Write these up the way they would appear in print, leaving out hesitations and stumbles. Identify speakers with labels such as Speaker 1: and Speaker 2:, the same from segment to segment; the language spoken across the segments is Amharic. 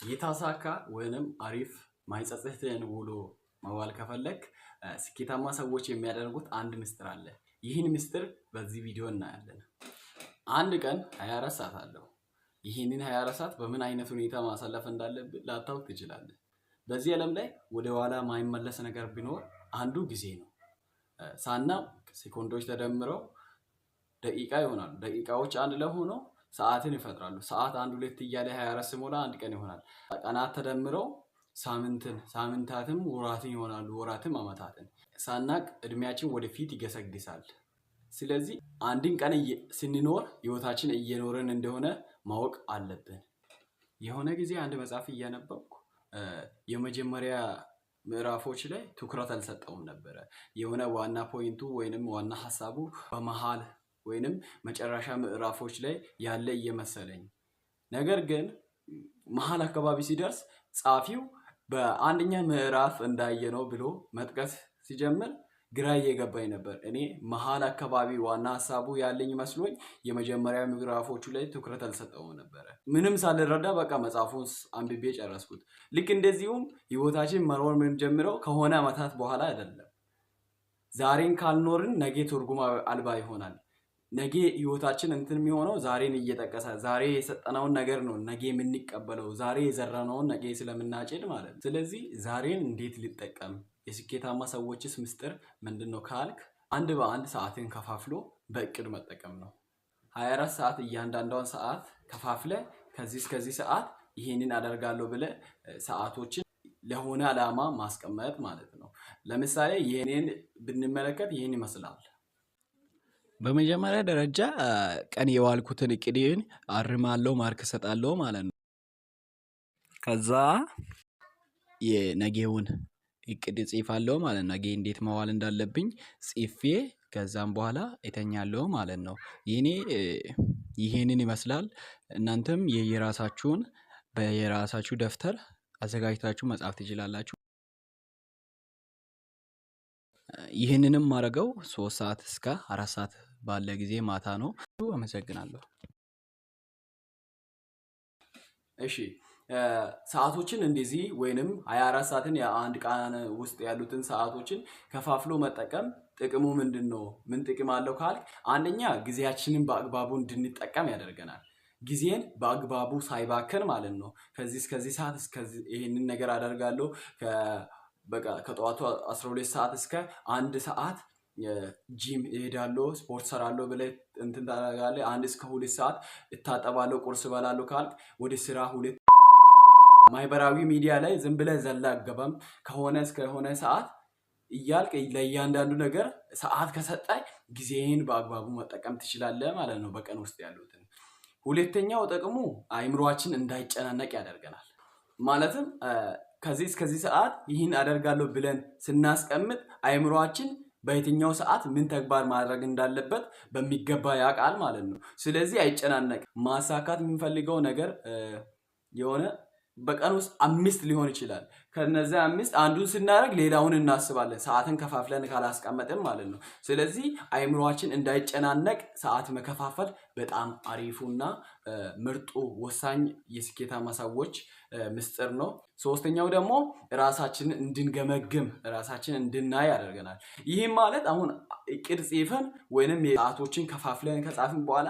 Speaker 1: የተሳካ ወይንም አሪፍ ማይጸጽትህን ውሎ መዋል ከፈለክ ስኬታማ ሰዎች የሚያደርጉት አንድ ምስጢር አለ። ይህን ምስጢር በዚህ ቪዲዮ እናያለን። አንድ ቀን 24 ሰዓት አለው። ይህንን 24 ሰዓት በምን አይነት ሁኔታ ማሳለፍ እንዳለብህ ላታውቅ ትችላለህ። በዚህ ዓለም ላይ ወደ ኋላ ማይመለስ ነገር ቢኖር አንዱ ጊዜ ነው። ሳናውቅ ሴኮንዶች ተደምረው ደቂቃ ይሆናሉ። ደቂቃዎች አንድ ላይ ሆነው ሰዓትን ይፈጥራሉ። ሰዓት አንድ ሁለት እያለ 24 ሲሞላ አንድ ቀን ይሆናል። ቀናት ተደምረው ሳምንትን፣ ሳምንታትም ወራትን ይሆናሉ። ወራትም አመታትን። ሳናቅ እድሜያችን ወደፊት ይገሰግሳል። ስለዚህ አንድን ቀን ስንኖር ህይወታችን እየኖርን እንደሆነ ማወቅ አለብን። የሆነ ጊዜ አንድ መጽሐፍ እያነበብኩ የመጀመሪያ ምዕራፎች ላይ ትኩረት አልሰጠውም ነበረ። የሆነ ዋና point ኡ ወይንም ዋና ሀሳቡ በመሃል ወይንም መጨረሻ ምዕራፎች ላይ ያለ እየመሰለኝ፣ ነገር ግን መሃል አካባቢ ሲደርስ ጸሐፊው በአንደኛ ምዕራፍ እንዳየነው ብሎ መጥቀስ ሲጀምር ግራ እየገባኝ ነበር። እኔ መሃል አካባቢ ዋና ሀሳቡ ያለኝ መስሎኝ የመጀመሪያ ምዕራፎቹ ላይ ትኩረት አልሰጠውም ነበረ። ምንም ሳልረዳ በቃ መጽሐፉን አንብቤ ጨረስኩት። ልክ እንደዚሁም ህይወታችን መኖር የምንጀምረው ከሆነ አመታት በኋላ አይደለም። ዛሬን ካልኖርን ነገ ትርጉም አልባ ይሆናል። ነገ ህይወታችን እንትን የሚሆነው ዛሬን እየጠቀሰ ዛሬ የሰጠነውን ነገር ነው ነገ የምንቀበለው፣ ዛሬ የዘራነውን ነገ ስለምናጭድ ማለት ነው። ስለዚህ ዛሬን እንዴት ልጠቀም፣ የስኬታማ ሰዎችስ ምስጢር ምንድነው ካልክ፣ አንድ በአንድ ሰዓትን ከፋፍሎ በእቅድ መጠቀም ነው። 24 ሰዓት እያንዳንዷን ሰዓት ከፋፍለ ከዚህ እስከዚህ ሰዓት ይሄንን አደርጋለሁ ብለህ ሰዓቶችን ለሆነ ዓላማ ማስቀመጥ ማለት ነው። ለምሳሌ ይሄንን ብንመለከት ይሄን ይመስላል። በመጀመሪያ ደረጃ ቀን የዋልኩትን እቅዴን አርማለሁ፣ ማርክ እሰጣለሁ ማለት ነው። ከዛ የነገውን እቅድ እጽፋለሁ ማለት ነው። ነገ እንዴት መዋል እንዳለብኝ ጽፌ ከዛም በኋላ እተኛለሁ ማለት ነው። የኔ ይሄንን ይመስላል። እናንተም የየራሳችሁን በየራሳችሁ ደብተር አዘጋጅታችሁ መጻፍ ትችላላችሁ። ይህንንም ማደርገው 3 ሰዓት እስከ 4 ሰዓት ባለ ጊዜ ማታ ነው። አመሰግናለሁ። እሺ፣ ሰአቶችን እንደዚህ ወይንም 24 ሰዓትን የአንድ ቀን ውስጥ ያሉትን ሰአቶችን ከፋፍሎ መጠቀም ጥቅሙ ምንድነው? ምን ጥቅም አለው ካልክ፣ አንደኛ ጊዜያችንን በአግባቡ እንድንጠቀም ያደርገናል። ጊዜን በአግባቡ ሳይባክን ማለት ነው። ከዚህ እስከዚህ ሰዓት እስከዚህ ይሄንን ነገር አደርጋለሁ። በቃ ከጠዋቱ 12 ሰዓት እስከ 1 ሰዓት ጂም እሄዳለሁ፣ ስፖርት እሰራለሁ ብለህ እንትን ታደርጋለህ። 1 እስከ 2 ሰዓት እታጠባለሁ፣ ቁርስ እበላለሁ ካልክ ወደ ስራ 2 ማህበራዊ ሚዲያ ላይ ዝም ብለህ ዘለህ አትገባም። ከሆነ እስከሆነ ሰዓት እያልክ ለእያንዳንዱ ነገር ሰዓት ከሰጠህ ጊዜህን በአግባቡ መጠቀም ትችላለህ ማለት ነው። በቀን ውስጥ ያሉትን። ሁለተኛው ጥቅሙ አእምሮአችን እንዳይጨናነቅ ያደርገናል። ማለትም ከዚህ እስከዚህ ሰዓት ይህን አደርጋለሁ ብለን ስናስቀምጥ አእምሮአችን በየትኛው ሰዓት ምን ተግባር ማድረግ እንዳለበት በሚገባ ያውቃል ማለት ነው። ስለዚህ አይጨናነቅም። ማሳካት የምንፈልገው ነገር የሆነ በቀን ውስጥ 5 ሊሆን ይችላል። ከነዚያ 5 አንዱን ስናደርግ ሌላውን እናስባለን፣ ሰዓትን ከፋፍለን ካላስቀመጥን ማለት ነው። ስለዚህ አእምሮአችን እንዳይጨናነቅ ሰዓት መከፋፈል በጣም አሪፉና ምርጡ ወሳኝ የስኬታማ ሰዎች ምስጢር ነው። ሶስተኛው ደግሞ ራሳችንን እንድንገመግም፣ ራሳችንን እንድናይ ያደርገናል። ይህም ማለት አሁን እቅድ ጽፈን ወይንም ሰዓቶችን ከፋፍለን ከጻፍን በኋላ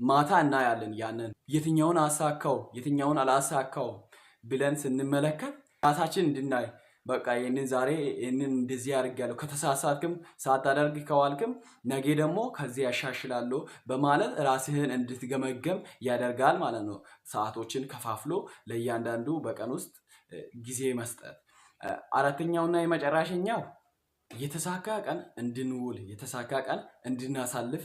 Speaker 1: ማታ እናያለን። ያንን የትኛውን አሳካው የትኛውን አላሳካው ብለን ስንመለከት ራሳችን እንድናይ፣ በቃ ይሄንን ዛሬ ይሄንን እንደዚህ አድርጌያለሁ፣ ከተሳሳትክም ሳታደርግ ከዋልክም ነገ ደግሞ ከዚህ ያሻሽላለሁ በማለት ራስህን እንድትገመገም ያደርጋል ማለት ነው። ሰአቶችን ከፋፍሎ ለእያንዳንዱ በቀን ውስጥ ጊዜ መስጠት። አራተኛውና የመጨረሻኛው የተሳካ ቀን እንድንውል፣ የተሳካ ቀን እንድናሳልፍ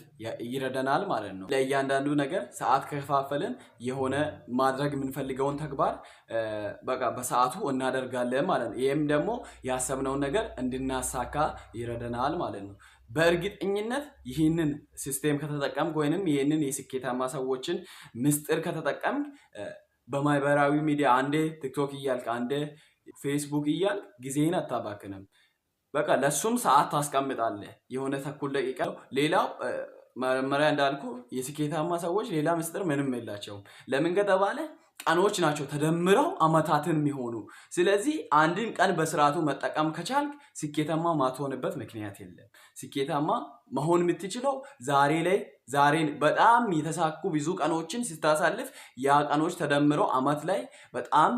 Speaker 1: ይረዳናል ማለት ነው። ለእያንዳንዱ ነገር ሰዓት ከፋፈልን የሆነ ማድረግ የምንፈልገውን ተግባር በቃ በሰአቱ እናደርጋለን ማለት ነው። ይሄም ደግሞ ያሰብነውን ነገር እንድናሳካ ይረዳናል ማለት ነው። በእርግጠኝነት ይህንን system ከተጠቀምክ ወይንም ይህንን የስኬታማ ሰዎችን ምስጢር ከተጠቀምክ በማህበራዊ ሚዲያ አንዴ ቲክቶክ እያልክ አንዴ ፌስቡክ እያልክ ጊዜህን አታባክንም። በቃ ለሱም ሰዓት ታስቀምጣለህ፣ የሆነ ተኩል ደቂቃ። ሌላው መጀመሪያ እንዳልኩ የስኬታማ ሰዎች ሌላ ምስጢር ምንም የላቸውም። ለምን ከተባለ ቀኖች ናቸው ተደምረው አመታትን የሚሆኑ። ስለዚህ አንድን ቀን በስርዓቱ መጠቀም ከቻልክ ስኬታማ ማትሆንበት ምክንያት የለም። ስኬታማ መሆን የምትችለው ዛሬ ላይ፣ ዛሬን በጣም የተሳኩ ብዙ ቀኖችን ስታሳልፍ ያ ቀኖች ተደምረው አመት ላይ በጣም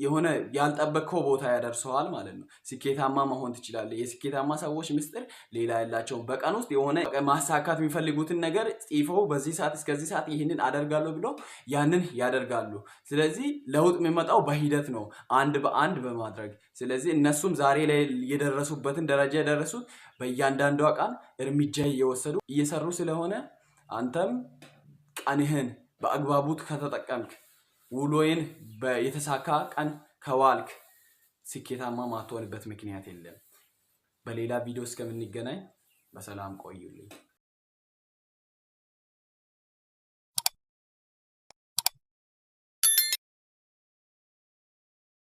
Speaker 1: የሆነ ያልጠበቅከው ቦታ ያደርሰዋል ማለት ነው። ስኬታማ መሆን ትችላለህ። የስኬታማ ሰዎች ምስጢር ሌላ የላቸውም። በቀን ውስጥ የሆነ ማሳካት የሚፈልጉትን ነገር ጽፈው በዚህ ሰዓት እስከዚህ ሰዓት ይህንን አደርጋለሁ ብሎ ያንን ያደርጋሉ። ስለዚህ ለውጥ የሚመጣው በሂደት ነው፣ አንድ በአንድ በማድረግ። ስለዚህ እነሱም ዛሬ ላይ የደረሱበትን ደረጃ የደረሱት በእያንዳንዷ ቀን እርምጃ እየወሰዱ እየሰሩ ስለሆነ አንተም ቀንህን በአግባቡ ከተጠቀምክ፣ ውሎዬን የተሳካ ቀን ከዋልክ ስኬታማ ማትሆንበት ምክንያት የለም። በሌላ ቪዲዮ እስከምንገናኝ በሰላም ቆዩልኝ።